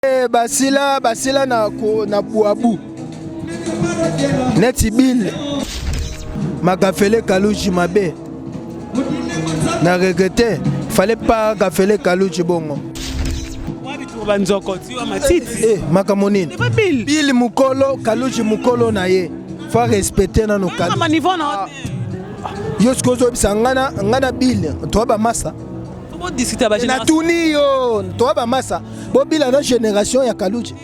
Eh, basila basila na, na buabu neti bill magafele kaluji mabe na regrete fallait pas gafele kaluji bongo. Banzoko tiwa matiti. Eh, makambo nini? Bill mukolo, Kaluji mukolo na ye, faut respecter nano Kaluji. Ah. Yo sikoyo ozobisa nga na Bill toa bamasa. Natuni yo, toa bamasa bobila na génération ya Kaluji.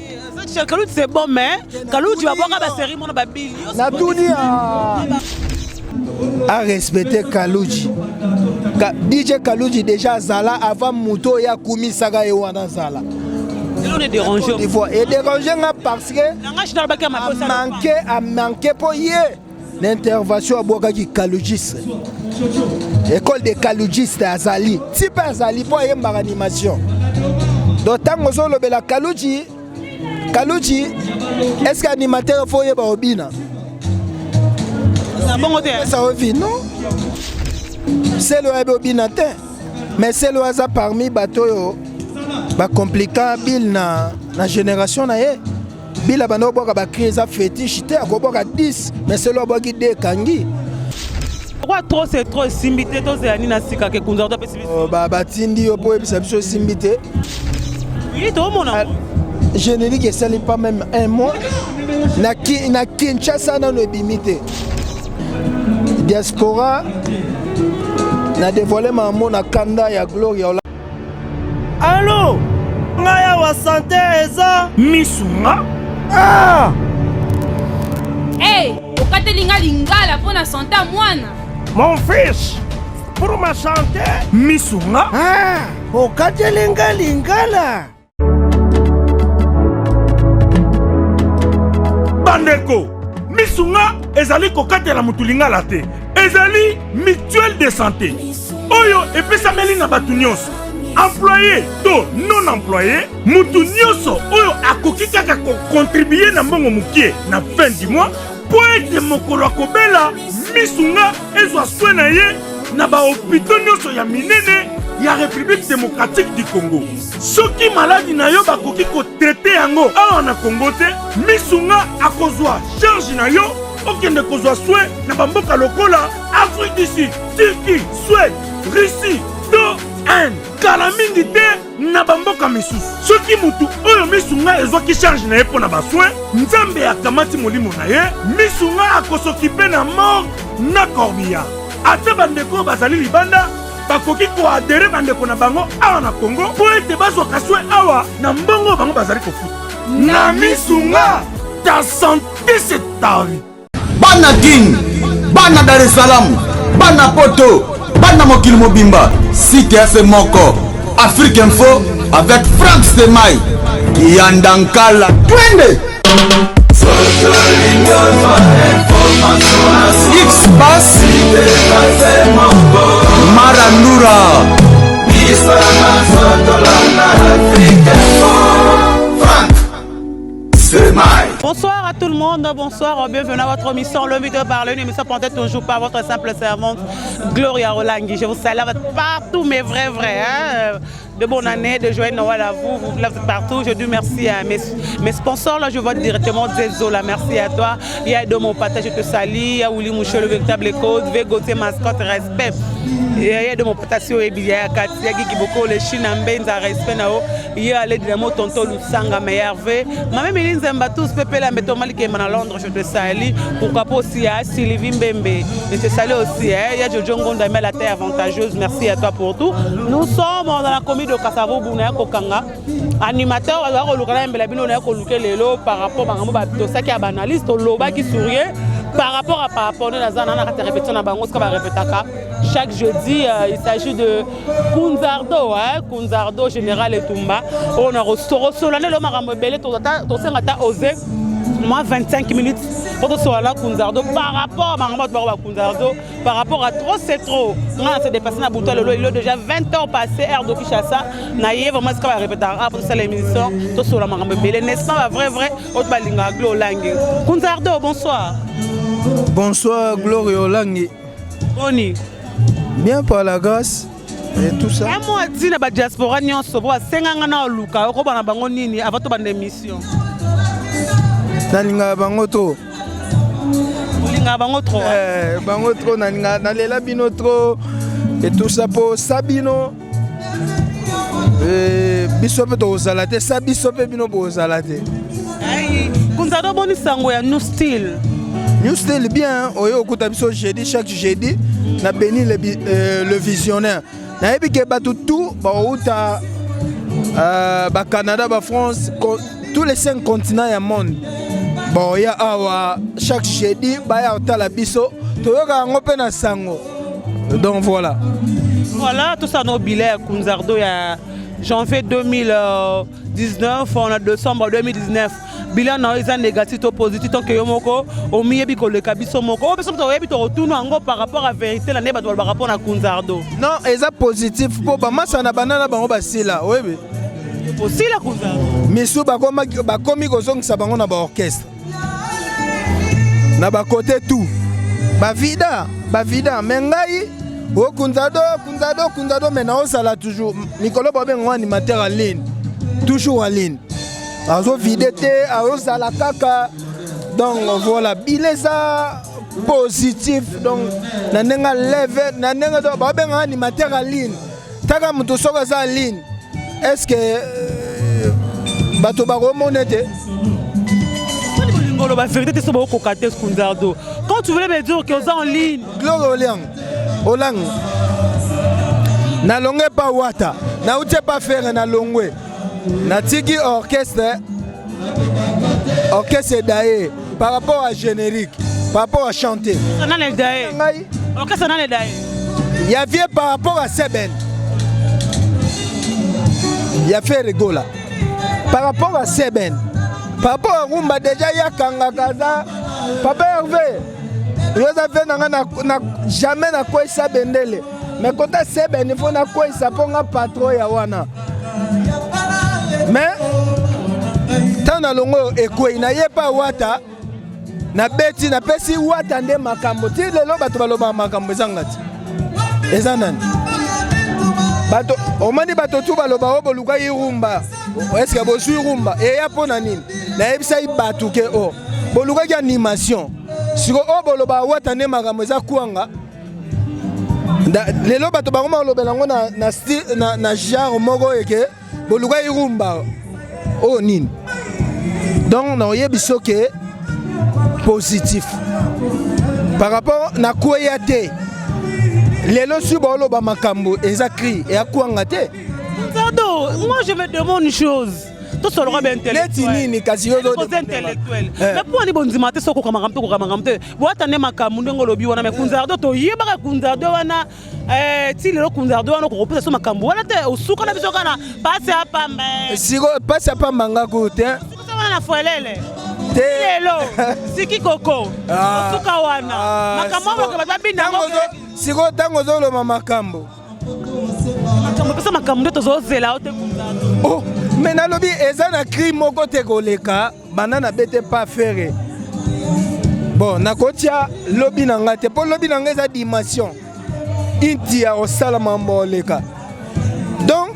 Kaluji, c'est bon, mais Kaluji babwaka basérie mona babili. Natuni a respecter Kaluji. Ka, DJ Kaluji déjà azala avant moto oyo akumisaka ye wana azala. Edérange nga parce que amanke amanke mpo ye na intervention abwakaki kalujiste, école de kalujiste azali ti mpe azali mpo ayembaka animation. Donc ntango ozolobela Kaluji, Kaluji, est ce que animateur faut oyeba obina? Bongo te. Esa ovi non, selo oyebi obina te, mais selo aza parmi bato oyo bacomplika Bill na génération na ye. Bill abanda kobwaka bacri, eza fétiche te, akobwaka 10, mais selo abwaki 2, ekangi. Pourquoi trop c'est trop esimbi te? Tozela nini na sika ke Kunzardo apesi biso? Batindi yo mpo oyebisa biso esimbi te? Oui, toomona. Générique esali pas même un mois na Kinshasa, nano ebimi te. Diaspora na dévoile mamo na kanda ya Gloria. Alo, ngai awa, santé eza misunga. Ah! Hey, okateli nga lingala mpo na santé ya mwana. Mon fils, pour ma santé. Misunga. Ah, okateli nga lingala. Bandeko, misunga ezali kokatela motu lingala te, ezali mutuelle de santé oyo epesameli na bato nyonso, employé to non employé, motu nyonso oyo akoki kaka kocontribuer na mbongo mokie na fin du mois, mpo ete mokolo akobela, misunga ezwa soin na ye na bahôpitaux nyonso ya minene ya République démocratique du Congo. Soki maladi na yo bakoki kotraiter yango awa na Congo te, misunga akozwa charge na yo, okende kozwa soin na bamboka lokola Afrique du Sud, Turquie, Suède, Russie to Inde, kala mingi te na bamboka misusu. Soki mutu oyo misunga ezwaki charge na ye mpo na basoin, Nzambe akamati molimo na ye, misunga akosokipe na morgue na corbillard. Ata bandeko oyo bazali libanda bakoki koadhérer bandeko na bango awa na Congo mpo ete bazwaka soin awa na mbongo oyo bango bazali kofuta na misunga. Ta santé, c'est ta vie. Bana Kin, bana Dar es Salaam, bana Poto, bana mokili mobimba, site ya moko, Afrique Info avec Frank Semai Kiyanda Nkala, twende X Bas Marandura. Frank Semai. Bonsoir à tout le monde, bonsoir, bienvenue à votre émission Le Mythe de parler, une émission portée toujours par votre simple servante Gloria Rolangui. Je vous salue partout, mes vrais vrais. Hein. De bonne année, de joyeux Noël à vous, vous êtes partout. Je dis merci à mes sponsors, là je vois directement Zezola, merci à toi. Il y a de mon partage, je te salue. Il y a Ouli Mouchel, le véritable code, Végoté, mascotte, respect. Il y a de mon potasio et il y a Katia Gigi Boko, le Chine Mbenza, respect nao. Il y a les Dynamo, Tonto Lusanga, meilleur V. Mame Méline Zemba, tous Pépé la Meto Malik à Londres, je te salue. Pourquoi pas aussi à Sylvie Mbembe. Je te salue aussi. Hein. Il y a Jojo Ngonda, mais la terre avantageuse. Merci à toi pour tout. Nous sommes dans la commune de Kasavubu, na Kokanga. Animateur, alors koluka na yembela bino na koluka lelo par rapport bango tosaki ya baanalyste, tolobaki sourie par rapport nde naza na kati ya répétition na bango, sika barépétaka chaque jeudi. Il s'agit de Kunzardo, hein, Kunzardo général Etumba oyo na kosola nde lelo makambo ebele. Tosenga ta ose moi 25 minutes po tosola na Kunzardo par rapport makambo bato bako bakunzardo par rapport à trop c'est trop. Nga na se dépassé na butu lelo, il est déjà 20 heures passé heure de Kinshasa. Na ye vraiment sika barépétaka po tosala émission, tosola makambo ebele, n'est-ce pas? Bavrai vrai oyo balingaka Glo Olangi. Kunzardo, bonsoir. Bonsoir, Gloria Olangi. Boni? Bien, par la grâce. Et tout ça. Un mot à dire na ba diaspora nyonso po basenga nga na oluka okobana bango nini avant tobanda émission. Nalingaka bango trop. Olingaka bango trop. Eh, bango trop nalinga nalela bino trop et tout ça po sa bino eh, biso mpe tokozala te sa biso mpe bino bokozala te. Kunzado boni sango ya New Style. New Style bien oyo okuta biso jeudi chaque jeudi na béni le visionnaire. Nayebi ke bato tout baouta ba Canada ba France tous les 5 continents ya monde. Bon ya awa chaque jeudi baya otala biso toyoka yango mpe na sango. Donc voilà. Voilà tout ça nos billets Kunzardo ya janvier 2019 on a décembre 2019. Bilan na eza négatif to positif tant que yo moko omiyebi koleka biso moko. Oyo biso toyebi to retourne yango par rapport à vérité la ne bato par rapport na Kunzardo. Non, eza positif po ba masa na banana bango basila, oyebi. Osila Kunzardo. Misu bakomi kozongisa bango na ba orchestre. Na ba côté tout. Ba vida, ba vida mais ngai o Kunzardo, Kunzardo, Kunzardo mais na osala toujours mikolo ba bengo animateur en ligne. Toujours en ligne. Azo vide te, azosala kaka. Donc voilà, bilan eza positif. Donc na ndenge leve, na ndenge to ba benga animateur en ligne. Taka mutu soki aza en ligne. Est-ce que bato bakomona te? Ngolo ba vérité te so bokoka te Kunzardo. Quand tu voulais me dire que oza en ligne. Gloire Oliang. Olang. Na longwe pa wata. Na utie pa faire na longwe. Na tiki orchestre. Orchestre daye par rapport à générique, par rapport à chanter. Nana daye. Ngai. Orchestre nana daye. Il y avait par rapport à Seben. Il y a fait rigola. Par rapport à Seben. Par rapport à Rumba déjà il y a Kanga Kaza. Papa Hervé. Yoza fait nanga na, na jamais na quoi ça bendele. Mais quand à Seben il faut na quoi ça pour nga patron ya wana. Mais tant na longo ekwe na ye pa wata na beti na pesi wata nde makambo ti lelo bato baloba makambo ezanga ti. Eza nani? Bato omani bato tu baloba o boluka irumba. Est-ce que bozwi rumba? Eya mpo na nini? Nayebisaki bato ke o bolukaki animation. Siko o boloba wata nde makambo eza kwanga. Lelo bato bakoma kolobela yango na, na style, na, na genre moko eke boluka irumba oyo nini. Donc naoyebi soki positif par rapport na kweya te. Lelo si boloba makambo eza cri ya kwanga te. Kunzardo, moi je me demande une chose. Tout ce qu'on intellectuel. Neti nini kasi yo zo intellectuel. Mais pour ni bonzima te soko kama kamto kama kamto. Bo atane makambo ndenge lobi wana mais Kunzardo to yebaka Kunzardo wana ti lelo Kunzardo wana ko kopesa so makambo wana te osuka na biso kana passe à pamba. Siko passe à pamba ngako te. Siko wana na folele. Te. Lelo siki koko. Osuka wana. Makambo ba ba bina ngo. Siko tango zo loma makambo. Makambo pesa makambo nde tozozela o te Kunzardo. Oh, mais nalobi eza na cri moko te koleka banda na bete pa ferre. Bon, nakotia lobi na nga te po lobi na nga eza dimension. Inti ya osala mambo oleka. Donc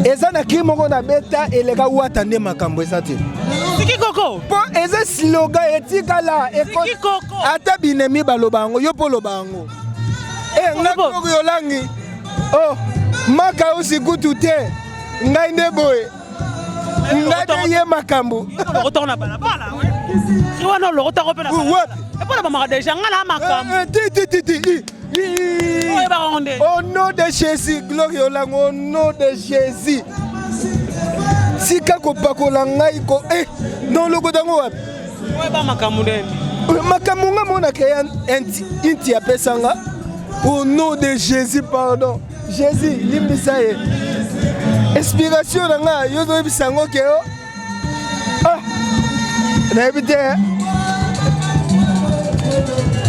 eza na cri moko na beta eleka wata nde makambo eza te. Siki koko. Po eza slogan etikala Siki koko. Ata binemi baloba yango yo po loba yango. Eh, nga koko yolangi. Oh, maka usikutu te. Ngai nde boye. Ngai nde ye makambo. Lokota na balabala, ouais. Si wana lokota ko pe na balabala. E pona ba maka déjà nga na makambo. Ti, ti, ti, ti, i, i, i. Oyo ba ronde. Au nom de Jésus, gloire yolango, au nom de Jésus. Sika kopakola ngai ko, non lokota ngo wapi? Oyo ba makambo ndeni. Makambo nga mona ke ya inti apesanga. Au nom de Jésus, pardon. Jésus, limbisa ye. Inspiration na nga, yo zoyebisa ngo ke yo. Ah! Nayebi te.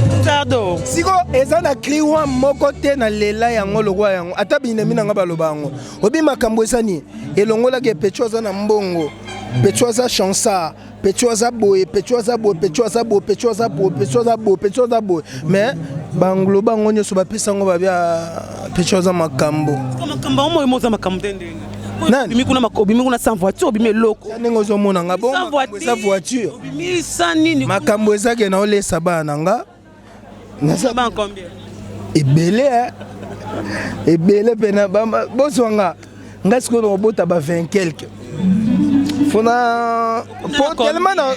Kunzardo. Siko eza na cri wa moko te na lela yango lokwa yango. Ata binemi na nga baloba yango. Obi makambo eza ni elongolaki Pecho aza na mbongo. Pecho aza chansard. Pecho aza boye, Pecho aza boye, Pecho aza boye, Pecho aza boye, Pecho aza boye, Pecho aza boye. Mais banglo bango nyonso bapesa yango babia Pecho aza makambo. Makambo yango moyo moza makambo te ndenge. Nani? Obimi kuna obimi kuna sans voiture, obimi eloko. Ndenge ozomona nga bon eza voiture. Obimi sans nini? Makambo eza ke na olesa bana na nga. Naza bana combien? Ebele hein. Ebele pena bozwa nga. Nga sikoyo nakobota ba 20 quelque. Fona po tellement na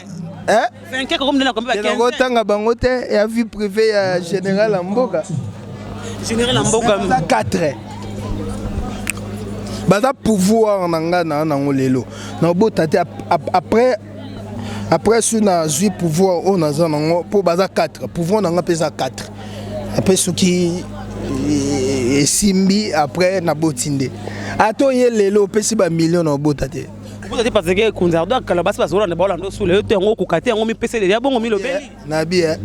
eh 20 quelque comme na combien ba 15. Nakotanga bango te ya vie privée ya général ya mboka. Général ya mboka. Baza 4. Baza pouvoir na nga na nango lelo. Nakobota te après après soki nazwi pouvoir oyo naza nango mpo baza 4 pouvoir na nga mpe eza 4 après soki esimbi après naboti nde ata oye lelo opesi bamillion na obota te. Obota te parce que kunzardo akala basi bazolanda baolanda osula yo te yango okoka te yango mipesa deja bongo milobeli. Nabi eh,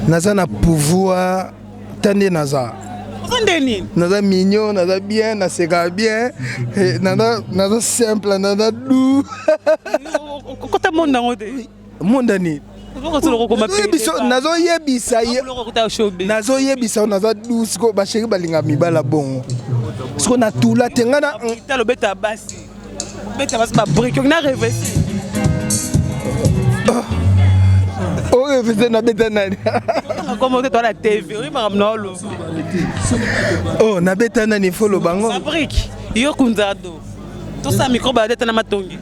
naza na pouvoir ta nde naza. Oza nde nini? Naza mignon, naza bien, nasekaka bien, naza, naza simple, naza doux. Okota monde yango te. Monde nini? Nazoyebisa ye, nazoyebisa yo naza doux siko ba chéri balinga mibala bongo. Siko natula te nga na obeta basi. Obeta basi ba brique na revesi. Orevese nabeta nani? Comme te tola TV, oyebaka mna oloba. Oh, nabeta nani fo loba ngo. Ba brique, yo kunzado. Tosa micro ba deta na matongi.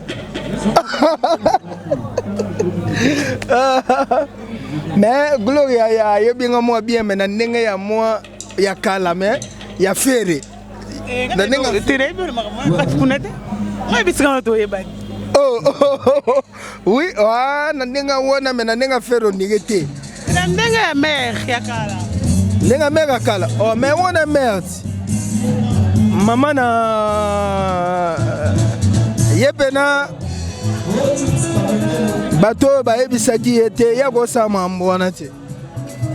Mais Gloria ayebi nga mwa bien mais na ndenge ya mwa ya kala mais ya fere. Na ndenge te na yebi makambo kuna te. Moi bisika na toyebani. Oh, oh, oh, oh. Oui, ah, na ndenge wana mais na ndenge fere ondire te. Na ndenge ya mère ya kala. Ndenge ya mère ya kala. Oh, mais wana mère ti. Mama na ye pena bato oyo bayebisaki ye te ya kosala mambo wana te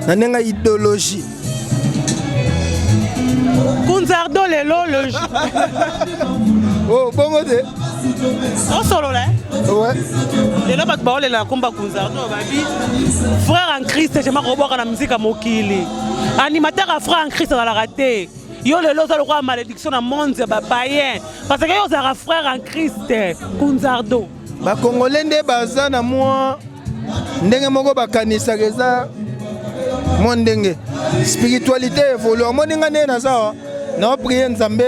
na ndenge ya idéologie. Kunzardo lelo le Oh, bongo te. Osolola eh? Ouais. Lelo bato baolela na komba Kunzardo babi frère en Christ jema kobwaka na musique ya mokili. Animateur ya frère en Christ azalaka te. Yo lelo oza lokola malédiction na monde ya ba païen parce que yo ozalaka frère en Christ Kunzardo. Ba Congolais nde baza na mwa ndenge moko bakanisaka eza mwa ndenge spiritualité évolue. Omoni nga nde naza awa na prier Nzambe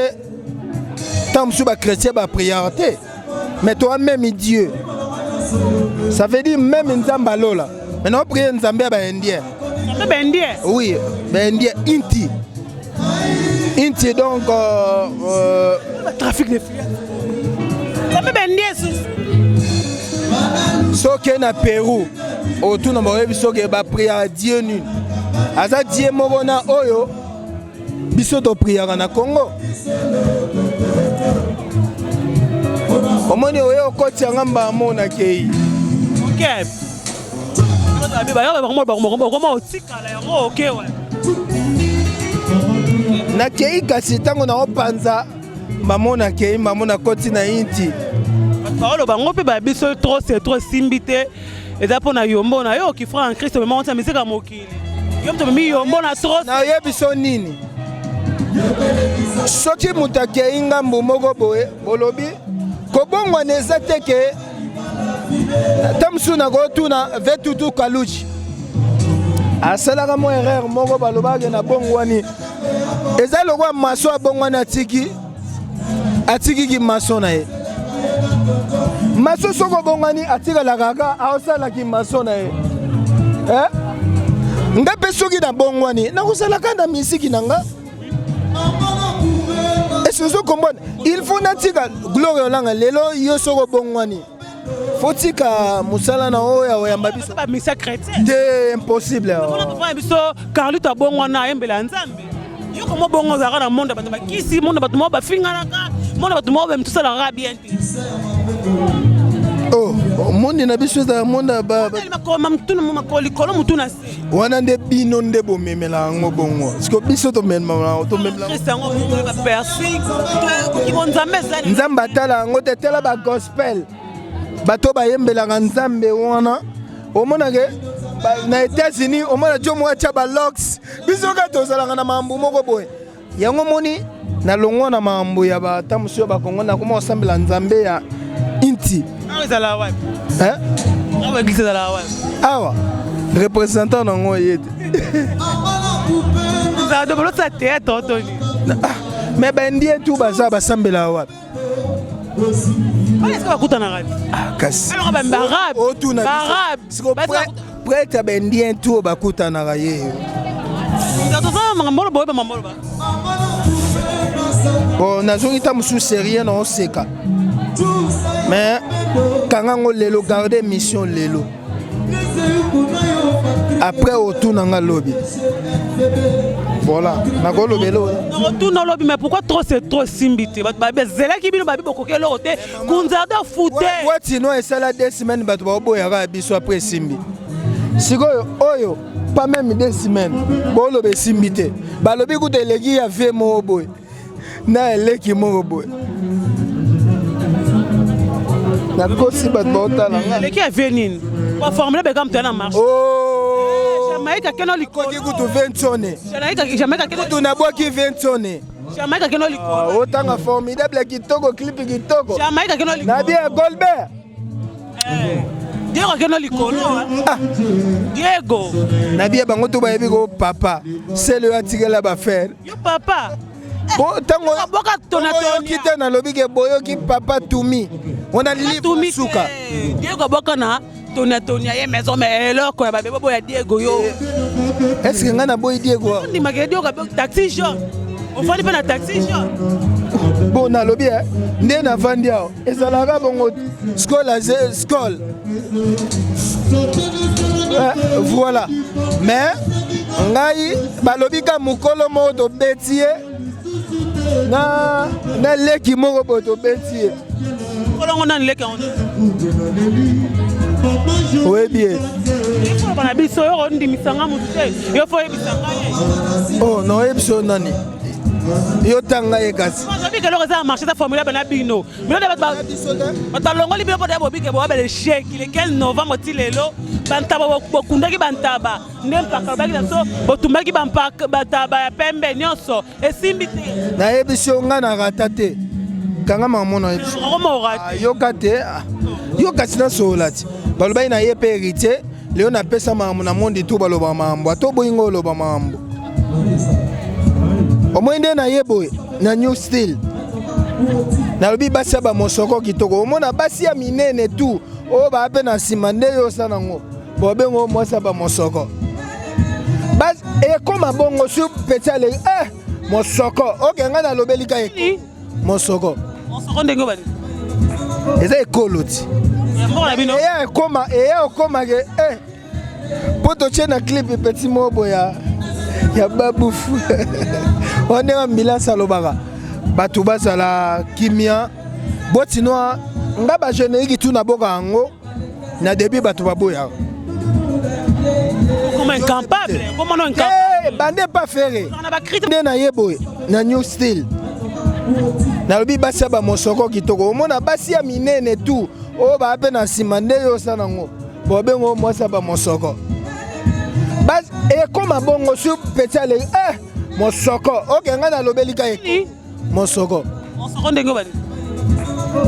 ntango mosusu ba chrétien ba prière te mais toi même Dieu ça veut dire même Nzambe alola mais na prier Nzambe ya ba indien. Nzambe ba indien? Oui, ba indien inti. Inti donc trafic de filles. Nzambe ba indien sous. Soki na Pérou otuna bayebi soki ba prière Dieu nini. Aza Dieu moko na oyo biso to priaka na Congo. Omoni oyo okoti yanga mbamo na kei. OK. Nakei kasi ntango naopanza mamo nakei mamo nakoti na inti. Baoloba ngo mpe ba biso trop c'est trop esimbi te eza mpo na yombo na yo ki frère en Christ omema onsa misika mokili yo moto omemi yombo na trop. Nayebi so nini soki moto akei ngambo moko boye bolobi kobongwana eza te ke ata mosusu nakotuna vetutu kaluji asalaka mwa erreur moko balobaka na bongwani eza lokola maso abongwani atiki atiki kimaso na ye maso soki obongwani atikalaka kaka aosala kimaso na ye eh? Nga mpe soki nabongwani nakosalaka na misiki na nga. Est-ce que vous comprenez? Il faut natika Gloria Olanga lelo yo soki obongwani faut tika mosala na oyo ya oyamba biso ba misa chrétien te impossible. Mpona biso Carlito abongwana ayembela Nzambe. Yo komo bongo ozalaka na monde ya bato bakisi, monde ya bato moko bafinganaka, monde ya bato moko bamitusalaka bien te. Oh, monde na biso ezala monde ya ba, ba... Makolo, mutuna, makolo likolo, mutuna se. Wana nde bino nde bomemela yango bongo. Parce que biso tomemela yango, tomemela yango. Christ yango bongo ba persi, to ki bonzambe ezali. Nzambe atala yango te, tala ba gospel. Bato bayembelaka Nzambe wana, omonake Na États-Unis omona jo moko atya balox. Biso kaka tozalaka na makambo moko boye. Yango moni nalongwa na makambo ya bata mosusu ya bakongo, nakoma kosambela Nzambe ya inti. Awa ezalaka wapi? Hein? Awa église ezalaka wapi? Awa représentant nango ye te. Ezalaka to bolotisa théâtre toni. Ah, mais baindien tu baza basambelaka wapi? Wana esika bakutanaka te. Ah, kasi Alonga baarabe. Otuna Baarabe. siko prêtre ya baindien tu oyo bakutanaka ye. Toza makambo oloba, oyeba makambo oloba. Bon, nazongi ta mosusu sérieux na oseka, mais kanga ngo lelo, garde mission lelo, après otuna nga lobi. Voilà, nakoloba eloko. Otuna olobi, mais pourquoi trop c'est trop simbi te? Bato bazelaki bino, babi bokoki eloko te, kunzardo fute. Watino esala 2 semaines, bato baoboyaka ya biso, après esimbi. Sikoyo oyo pas même 2 semaines, boloba esimbi te. Balobi kuta eleki ya vie moko boye na eleki moko boye. Nakosi, bato baotala nga. Eleki ya vie nini? Baformule beka moto ya na marche. Oh! Jamaïque akenda likolo. Koki kutu 20 one. Jamaïque akenda. Kutu nabwaki 20 one. Jamaïque akenda likolo. Otanga formidable ya kitoko, clip kitoko. Jamaïque akenda likolo. Na bien Golbert. Diego akenda likolo. Ah. Diego. Na bien bango to bayebi ko papa sele oyo atikela bafere. Yo papa. Bo ntango boka boyoki te, nalobi ke boyoki papa Tumi wana livre suka. Diego aboka na tonia tonia ye maison, mais eloko ya babebe boya Diego yo. Est ce que ngai naboyi Diego? Ndimaka Diego taxi jaune, ofandi mpe na taxi jaune. Bon, nalobi e nde navandi awa, ezalaka bongo skol skol. Voilà, mais ngai balobi ka mokolo moko tobeti ye na leki moko boye, tobeti ye. Kolongo nani? Leki yango? Oyebi ye. Ifoloba na biso, yo ondimisanga motu te, yo fo oyebisa ngai. Oh, na oyebi so nani, yo tanga ye kasi. Ozobika eloko eza ya marché, eza formule bana bino bino nde bato balongoli bino mpo bobike boabela échec le 15 novembre ti lelo. Bantaba bokundaki, bantaba nde mpaka lobaki na biso, botumbaki bantaba ya pembe nyonso, esimbi te. Nayebisi yo, ngai na rata te, kanga mama nayebi. Yoka te, yo kasi nasolola ti balobaki na ye mpe héritier leo napesa makambo na mondi tu balobaka makambo ata oboyinga oloba makambo. Omoi nde naye boye na new style, nalobi basi ya bamosoko kitoko, omona basi ya minene tu oyo baa mpe na nsima nde yo osala yango, bobengo mwasi ya bamosoko. Ekóma bongo su peti aleki eh, mosoko. Oke, ngai nalobeli ka mosoko. Mosoko ndenge obani? Eza ekolo ti. Mboka na bino. Eya ekóma, eya okomake eh. Mpo totie na clip petit moko boye ya babufu wana, ndenge ambulance alobaka bato bazala kimia. Botinwa nga bagénérique tu naboka yango na début, bato baboyaka. Okoma incapable, okoma no incapable. Bande pa Ferre. Na bacrite. Nde naye boye na new style, nalobi basi ya bamosoko kitoko, omona basi ya minene tu oyo baa mpe na nsima nde yo osala yango, bobengo mwasi ya bamosoko. Ekóma bongo su peti aleki eh, mosoko. Oke, ngai nalobeli ka mosoko. Mosoko ndenge obani?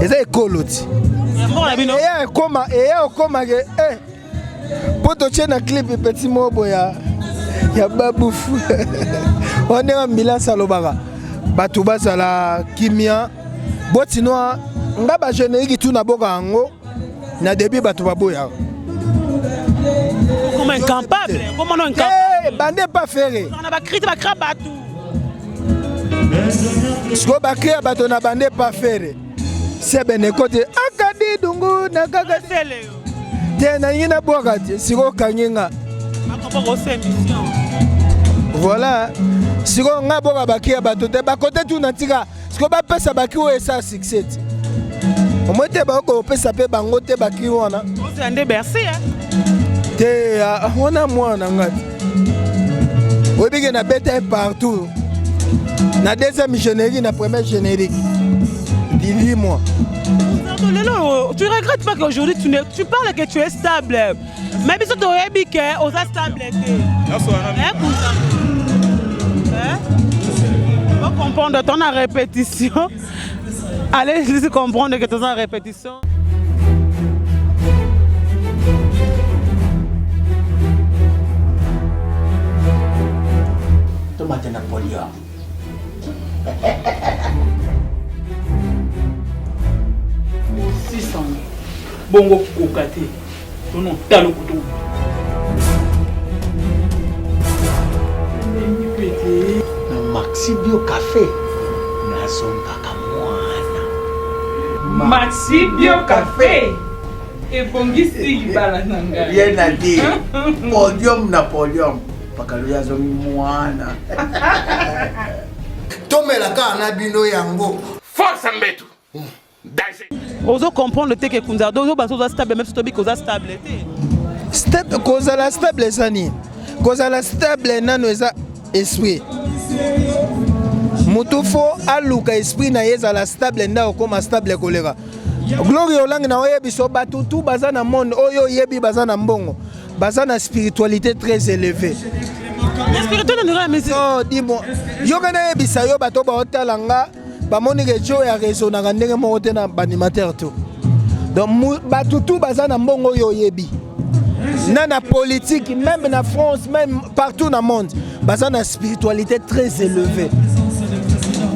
Eza ekolo ti. Mboka na bino. Eya ekóma, eya okomake eh. Mpo totie na clip petit moko boye ya babufu wana, ndenge ambulance alobaka bato bazala kimia. Botinwa nga bagénérique tu naboka yango na début, bato baboyaka. Okoma incapable, okoma no incapable. Bande pa Ferre. Na bacrite bakra bato. Sikoyo bacri ya bato na bande pa Ferre sebene ekoti akadi dungu na kaka te, nalingi nabwaka te. Sikoyo okangi nga. Voilà, sikoyo nga boka bacri ya bato te, bakote tu na tika. Sikoyo bapesa bacri oyo esala succès ti omoi te, bakopesa mpe bango te bacri wana. Ozela nde Bercy. Te, wana mwana na nga te. Oyebi ke nabeta ye partout, na deuxième générique, na premier générique, didi moi. Lelo. que tu regrettes pas qu'aujourd'hui tu, ne, tu parles que tu es stable mais biso toyebi ke oza stable te. Hein? Faut comprendre ton en répétition. Allez juste comprendre que tu es en répétition. Tomate na podium. Osisana bongo koka te tono talo kutu. Na Maxi Bio Cafe nazongaka mwana. Maxi Bio Cafe ebongisi libala na ngai. Rien à dire. Podium na podium. Pakalo azongi mwana. Tomela kaka na bino yango. Force mbetu. Danger. Ozo comprendre te que Kunzardo ozo bazo oza stable même si tobi koza stable te. Stable kozala stable eza nini? Kozala stable nano eza esprit. Mutu fo aluka esprit na ye ezala stable nde akokoma stable koleka. Gloria Olangi na oyebi so bato tu baza na monde oyo oyebi baza na mbongo baza na spiritualité très élevée. La spiritualité na musique. Non, dis-moi. Yoka nayebisa yo bato baotala nga bamoni ke jo ya raisonnaka ndenge moko te na baanimateur to. Donc bato tu baza na mbongo oyo oyebi na na politique même na France même partout na monde baza na spiritualité très élevée.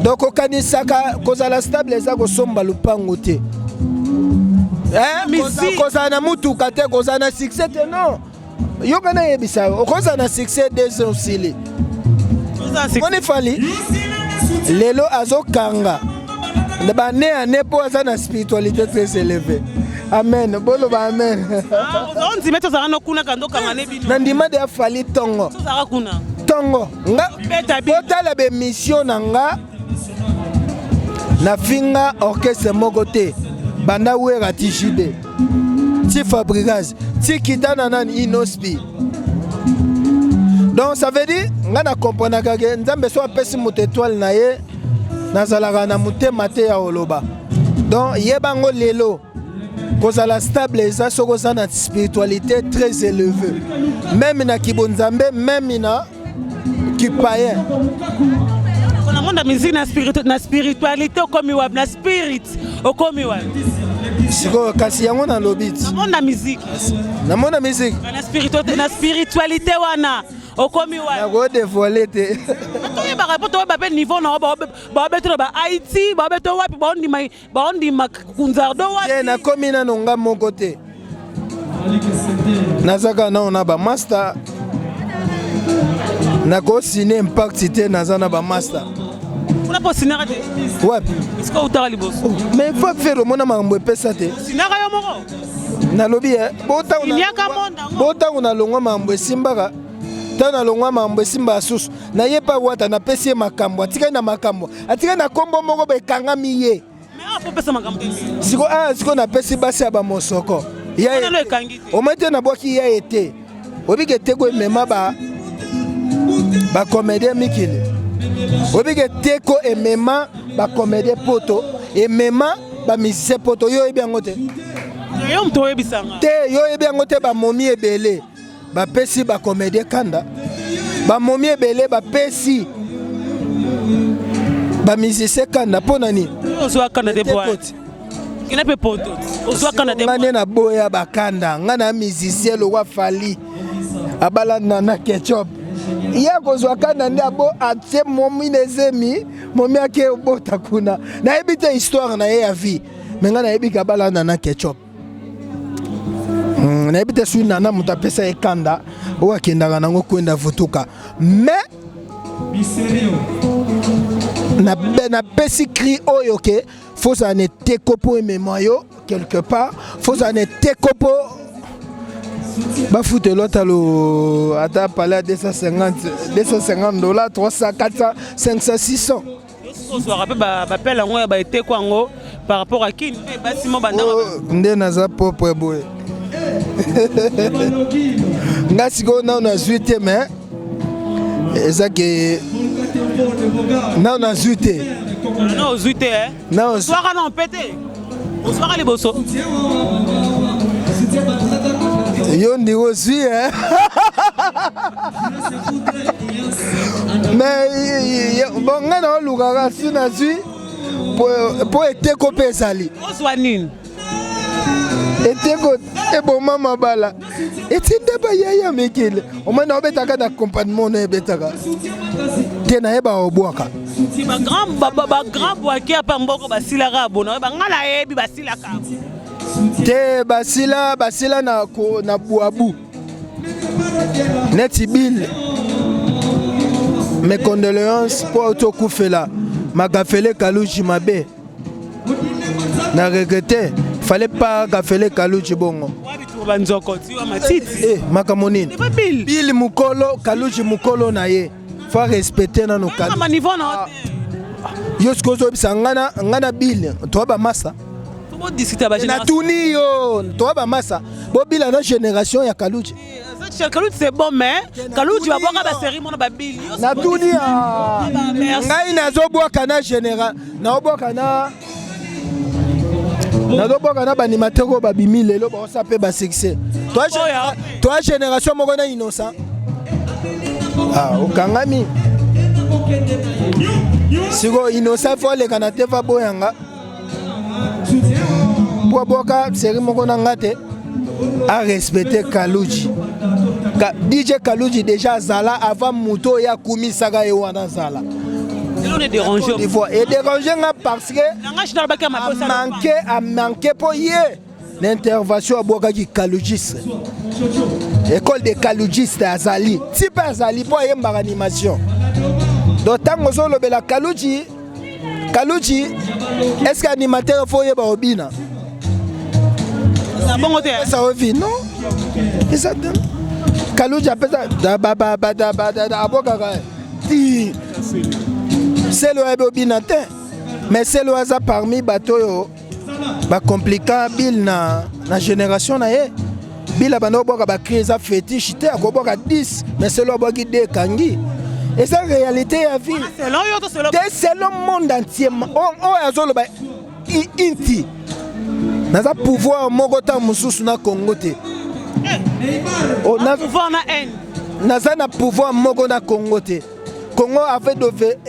Donc okanisaka kozala stable eza kosomba lupango te. Eh, kozala na mutuka te, kozala na succès te non. Yoka nayebisa yo okozala na succès 2 ans osili. Moni Fally lelo azokanga bane ane mpo aza na spiritualité très élevée. Amen, boloba amen. Ondima tozalaka no kuna kando okanga ne bino. Na ndima de afali tongo. Tozalaka kuna. Tongo. Nga botala ba émission na nga na finga orchestre moko te. Banda Wera ti JB. Ti Fabregas, ti Kitana nani Inospi. Donc ça veut dire nga na comprenaka ke Nzambe so apesi moto étoile na ye nazalaka na motema te ya koloba. Donc yebango lelo kozala stable eza soki oza na spiritualité très élevée, même na kibonzambe, même na kipayen. Na monde ya musique na na spiritualité okomi wapi, na spirit okomi wapi? Sikoyo kasi yango nalobi ti. Na monde ya musique. Na monde ya musique. Na spiritualité, na spiritualité wana okomi wapi? Nako dévoiler te. Toyebaka po toyeba pe niveau na baobeto na ba Haïti, baobeto wapi, baondima baondima Kunzardo wapi? Te, nakomi nano nga moko te. Nazaka nano na ba master. Nakosine impact te, naza na ba master. Kuna po sinaka te. Wapi? Esika utaka liboso. Oh, mais faut faire omona makambo epesa te. Sinaka yo moko. Nalobi eh, Siniaka monde yango. botango nalongwa makambo esimbaka. Tango nalongwa makambo esimbaka susu. Na ye pa wata napesi ye makambo, atikali na makambo. Atikali na kombo moko ba ekangami ye. Mais awa po pesa makambo te. Siko ah siko napesi basi ya ba mosoko. Ya Wana lo ekangi te. Omoni te nabwaki ya ye te. Oyebi ke teko emema ba ba comédien mikili. Oyebi ke teko emema ba comédien poto, emema ba musicien poto. Yo oyebi yango te? Yo moto oyebisanga. Te, yo oyebi yango te, ba momi ebele. Bapesi ba comédien kanda. Ba momi ebele bapesi ba musicien kanda mpo na nini? Ozwa kanda te boye. Kina pe poto. Ozwa kanda te. Nga nde na boya ba kanda. Nga na musicien lokwa Fally. Abala nana ketchup. Ye akozwa kanda nde abo atie momi na ezemi, momi ake obota kuna. Nayebi te histoire na ye ya vie. Mais nga nayebi ke abala nana ketchup. Nayebi te soki nana moto apesa ye kanda oyo akendaka nango kwenda vutuka. Mais napesi cri oyo ke fozala na eteko mpo emema yo quelque part, fozala na eteko mpo bafutelo ata lo ata palais ya 250 dollars, 300, 400, 500, 600. Ozwaka mpe bapele yango ya baeteko yango par rapport à kini mpe basi mo bandaka. Oh, nde naza propre boye. Nga sikoyo nano nazwi te, mais eza ke nano nazwi te. Non, ozwi te, eh? Non, ozwi. Zwaka na mpe te. Ozwaka liboso. Yo ndi ozwi eh? Mais bon, ngai naolukaka si nazwi mpo eteko mpe ezali. Ozwa nini? Eteko eboma mabala etinda bayaya mikili omoni naobetaka na accompagnement na ebetaka te nayeba obwaka. Bagrand bwaki apa mboko basilaka bona banga nayebi basilaka te, basila basila na, na bwabu neti Bill. Mes condoléances mpo tokufela Magafele Kaluji mabe na regrete, fallait pas gafele Kaluji bongo. Banzoko tiwa matiti. Eh, makambo nini? Bill mokolo, Kaluji mokolo na ye, faut respecter nano. Niveau na yo sikoyo ozobisa nga na Bill toa bamasa. Natuni yo, toa bamasa bobila na génération ya Kaluji. Kaluji, c'est bon, mais Kaluji babwaka basérie mona babili. Natuni, ngai nazobwaka na général, naobwaka na nazobwaka na baanimateur oyo babimi lelo, baosa mpe basuccès. Toa génération moko na Innocent. Ah, okangami sikoyo. Innocent faut aleka na te, fa boyanga po abwaka série moko na nga te. Arespecte Kaluji Ka, DJ Kaluji déjà azala avant moto oyo akumisaka ye wana azala. Edérange nga parce que amanke amanke mpo ye na intervention abwakaki kalugiste, école de kalugiste azali ti mpe azali mpo ayembaka animation. Donc ntango ozolobela Kaluji, Kaluji, est ce que animateur faut oyeba obina? Bongo te. Esa ovi non, eza te. Kaluji apesa abwakaka ti selo oyebi obina te, mais selo aza parmi bato oyo bacomplika Bill na génération na ye. Bill abanda kobwaka bacri, eza fétiche te, akobwaka 10, mais selo abwaki 2 ekangi. Eza réalité ya vie te, selon monde entier oyo azoloba inti naza pouvoir moko ntango mosusu na Congo te. Naza na pouvoir moko na Congo te. Congo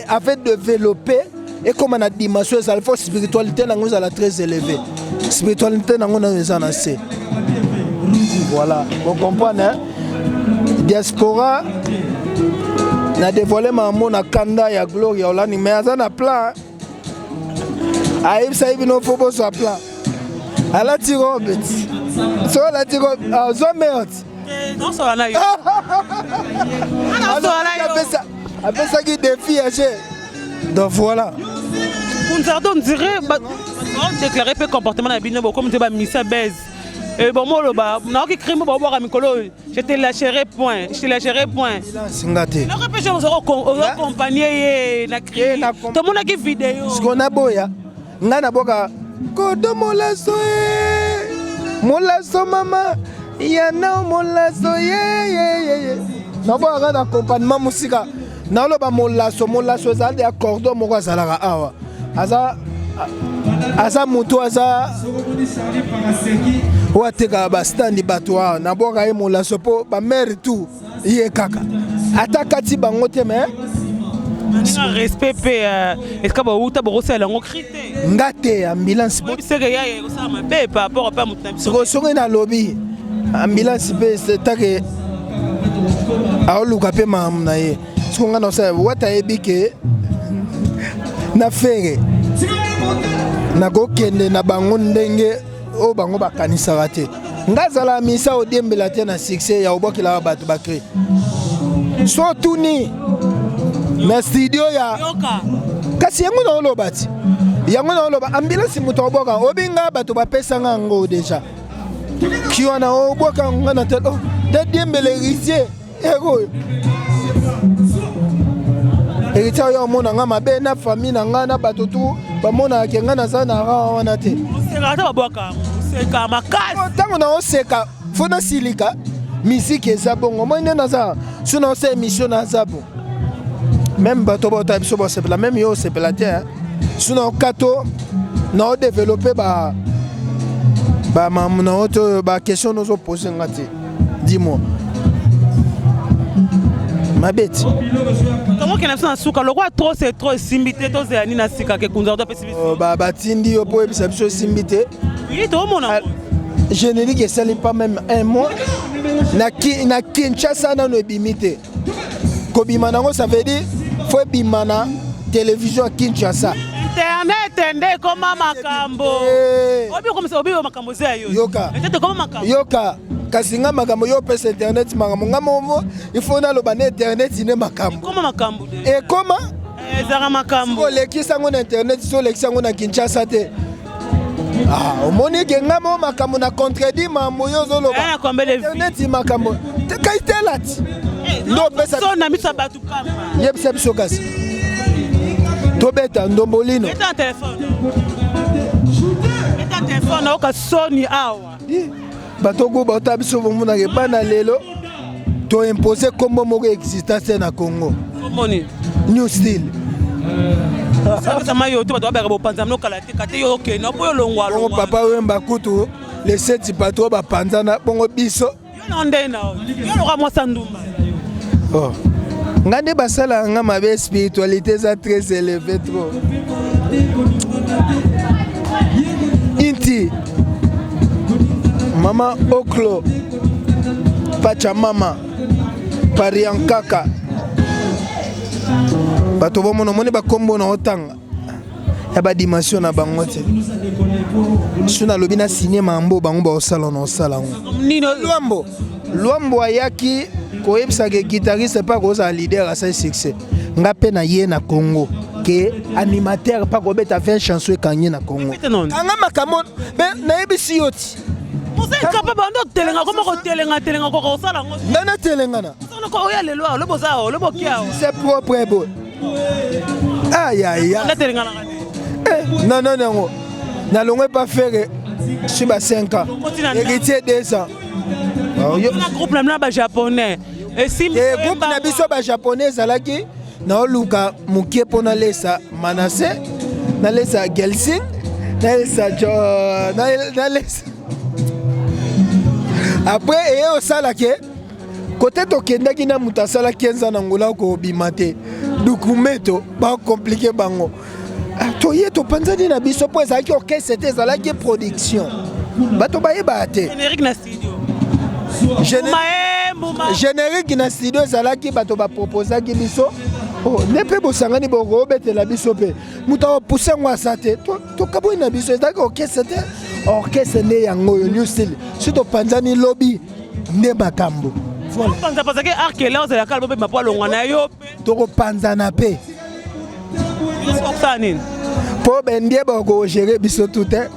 avait développé ekóma na dimension ezala, faut spiritualité nango ezala très élevé. Spiritualité nango nano eza na se. Voilà, bocomprendre hein? Diaspora na dévoile mamo na kanda ya Gloria Olani, mais aza na plan, ayebisaki bino faut bozwa plan. Alati robe, so alati robe azwa merde. Nasola na yo. Apesaki défi ya je, donc voilà. Kunzardo, on dirait déclaré mpe comportement na bino bokomi te bamisa base bon, moloba naoki crime babwaka mikolo oyo, je te lâcherai point, je te lâcherai point. Singa te. Noko mpe ozoaccompagne ye na cri, tomonaki video. Siko naboya, ngai naboka kodo molaso ye molaso mama yana molaso ye, naboyaka na accompagnement mosika. Naloba molaso, molaso ezali ya cordon moko azalaka awa, aza moto aza oyo atekaka bastandi bato awa. Nabwaka ye molaso mpo bamare tout ye kaka ata kati bango te, mais Respect mpe esika bauta bokosala yango cri te. Nga te, ambulance. Oyebiseke ya ekosala mabe par rapport mpe moto na biso. Sikoyo soki nalobi ambulance mpe take aoluka mpe makambo na ye, siko nga nasala wata ayebi ke na Ferre nakokende na bango ndenge oyo bango bakanisaka te. Nga azala misa odiembela te na succès ya obwakelaka bato bacri so otuni na studio ya kasi yango naoloba ti yango naoloba ambulance moto akobwaka obinga bato bapesanga yango déjà ki wana obwaka nga na te te diembela Héritier oyo Héritier oyo omona nga mabe na famille na nga na bato tu bamonaka ke nga naza na ra wana te. Oseka ata babwaka, oseka makasi. Ntango naoseka faut nasilika. Misike eza bongo, moi nde naza so naosala émission naza bon, même bato baotala biso basepela, même yo osepela te so naokato naodéveloppe ba. Ba mamu na oto ba question nozo poser nga te. Dis-moi. Mabeti. Tokokende biso na suka lokola trop c'est trop esimbi te tozela nini na sika ke kunza apesi biso. Oh, ba batindi yo po oyebisa biso esimbi te. Oui, tomona. Générique esali pas même un mois na, ki, na Kinshasa nano ebimi te. Kobima nango ça veut dire faut ebima na télévision ya Kinshasa. Internet nde ekoma makambo. Eh. Obi okomisa obi makambo eza ya yo. Yoka. Internet ekoma makambo. Yoka. Kasi nga makambo yo opesa internet makambo nga momo il faut naloba na internet nde makambo. Ekoma makambo. Ekoma ezaka makambo. Olekisa yango na internet so olekisa yango na Kinshasa te. Ah, omoni ke nga mo makambo na contredit mambo yo ozoloba. Eh, internet makambo. Kai tela ti. Eh, Nde opesa so na miso ya bato kamba. Yebisa biso kasi. Tobeta ndombolino. Beta telefone. Beta telefone oka soni awa. Bato go bauta biso bomonaka epai na lelo toimpose nkombo moko existence na Congo. Komoni. New style. Sama yo to bato babeka bopanza mino kala te kate yo okende opo yo longwa Bongo longwa. papa Wemba kutu le seti bato oyo bapanzana bongo biso Yo na nde na yo loka mwasa ndumba. Oh. Nga nde basalaka nga mabe spiritualité eza très élevé trop. Inti Mama Oklo Pachamama Pariankaka bato bomona omoni bakombo na otanga ya badimension na bango te so nalobi na signe mambo bango baosala na osala yango Luambo Luambo ayaki koyebisa ke guitariste mpe akozala leader asali succès nga mpe na ye na Congo ke animateur mpe akobeta 20 chanson ekangi na Congo anga makambo me nayebisi yo ti Oza incapable ndo telenga koma kotelenga telenga koka kosala yango nga natelengana oya lelo awa lobo oza awa lobo oki awa c'est propre boye ayaya natelenganaka te non non yango nalongwe pa Ferre sur ba 5 ans héritier 2 ans na groupe na bino ba japonais esimbi groupe na biso ba japonais ezalaki naoluka mokie mpo nalesa Manase nalesa Gelsing nalesa nalesa après eye osala ke kote tokendaki na moto asalaki enza na ngola kobima te dukumeto bakomplike bango toye topanzani na biso mpo ezalaki orchestre te ezalaki production bato bayebaka te générique na studio générique na studio ezalaki bato baproposaki biso oh, nde mpe bosangani bokobetela biso mpe moto akopuse yango aza te tokaboi na biso ezalaki orchestre te orchestre nde yango oyo new style soki topanzani lobi nde makambo panzapanzaki arkela ozalaka lobo mpo alongwa na yo tokopanzana mpe okosala nini mpo bendie bakogere biso tu te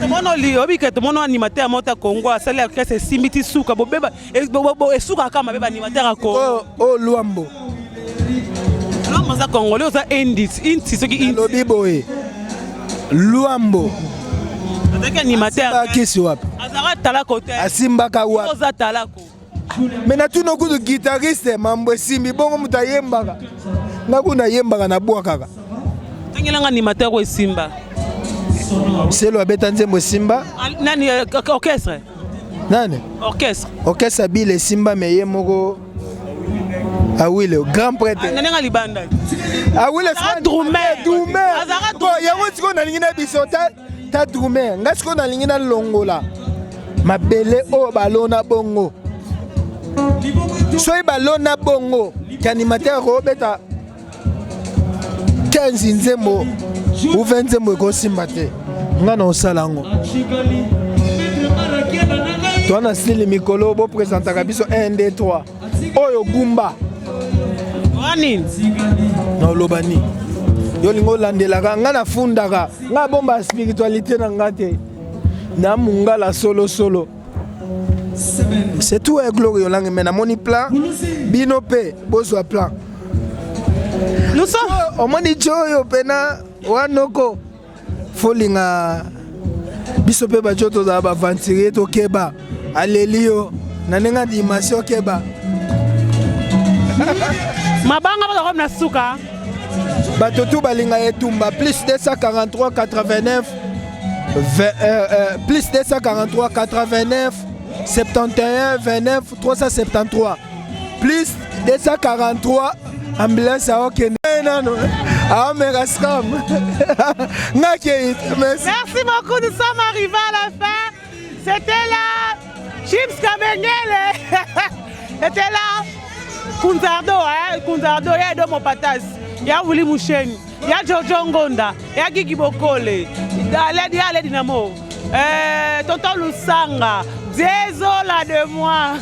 tomona oyebi ke tomona animateur moko ta Congo asali orchestre esimbi ti suka bobeba esukaka kaka mabe baanimateur ya Congo oyo Luambo Luambo aza congolais oza indis inti soki inti lobi boye Luambo azalaki animateur kisi wapi azalaka talako te asimbaka wapi oza talako me natuna kutu guitariste mambo esimbi bongo moto ayembaka nga kuna ayembaka nabwakaka tangelanga animateur oyo esimba Selo abeta nzembo esimba nani orchestre nani orchestre orchestre abile esimba me ye moko Awile grand prêtre nanenga libanda Awile drumer yango sikoyo nalingi na biso ta drumer nga sikoyo nalingi nalongola mabele oyo balona bongo soki balona bongo ke animateur akobeta 15 nzembo ou 20 nzembo ekosimba te nga na osala yango toa na style mikolo bopresentaka biso 1 2 3 oyo gumba nini na oloba nini yo olingi olandelaka nga nafundaka nga bomba spiritualité na nga te na mungala solosolo c'est tout eh, Glory Olangi mais namoni plan bino mpe bozwa plan nous sommes omoni jo oyo mpena wanoko folinga biso mpe bajo tozala baaventurier tokeba aleli yo na ndenge andimasi okeba mabanga bazakomi na suka bato tu balinga etumba plus 243 89 Euh, euh, plus 243 89 71 29 373 plus 243 ambulance aokende nano aomeka scam ngakei. Merci. Merci beaucoup, nous sommes arrivés à la fin. C'était là Chips Kabengele. C'était là Kunzardo, hein, Kunzardo, ya Edo Mopatas, ya Willy Musheni, ya Jojo Ngonda, ya Gigi Bokole, ya Ale Dinamo, Tonton Lusanga, Désolé de moi.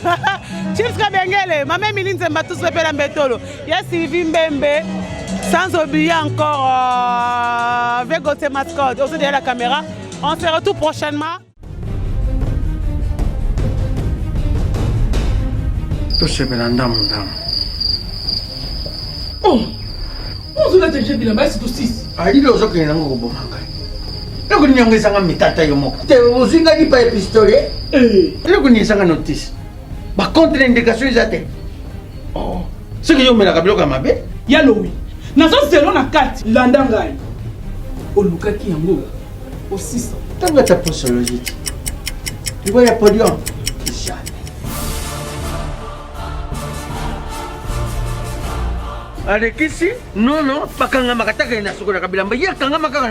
Chips Kabengele, Mame Emily Nzemba, tous les Mbetolo, ya Sylvie Mbembe, sans oublier encore Vegote Mascotte, aussi derrière la caméra. On se retrouve prochainement. Tosepela ndambu ndambu. Oh, ozolata je bilamba esi tosisi. Alili ozokende nango koboma ngai. Eloko nini yango ezanga mitata yo moko te, ozwi ngai lipa ya pistolet. Eloko nini ezanga notice, bacontre indication eza te. Oh, soki yo omelaka biloko ya mabe. Ya lowi nazozelo na kati, landa ngai, olukaki yango osisa. Ntango ata posologie te, liwa ya podium, jamais. Alekisi nono, bakangamaka taka na sokolaka bilamba, ye akangama kaka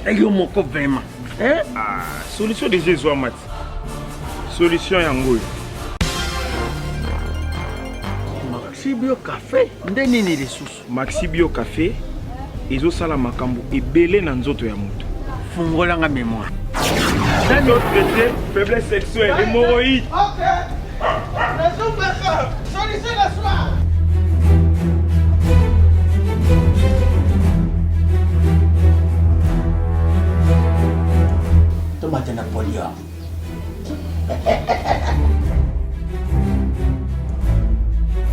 na yo moko vraiment, eh? Ah, solution déjà ezwama ti, solution yango oyo. Maxi Bio Café nde nini lisusu? Maxi Bio Café ezosala makambo ebele na nzoto ya moto. Fungolanga mémoire. Traité faiblesse sexuelle, hémorroïde. Solution la soir. Tomate na podium.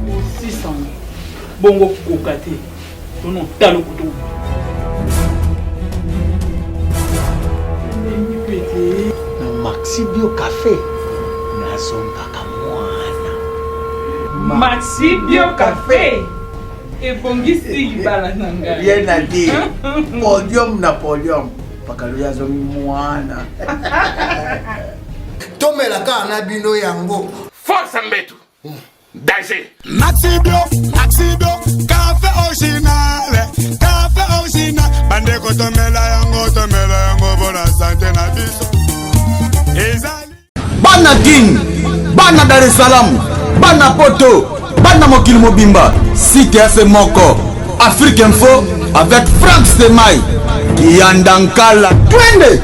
Osisa bongo koka te, tono talo kutu. Na Maxi Bio Café nazongaka mwana. Maxi Bio Café ebongisi libala na ngai. Rien à dire, podium na podium, pakalo azongi mwana. Tomela kaka na bino yango. Force mbetu danger. Maxi Bio, Maxi Bio, café original, café original. Bandeko tomela yango, tomela yango mpona sante na biso. Ezali. Bana Kin, bana Dar es Salaam, bana Poto, bana mokili mobimba, site ya se moko, Afrique Info avec Frank Stemay, Kiyanda Nkala, twende!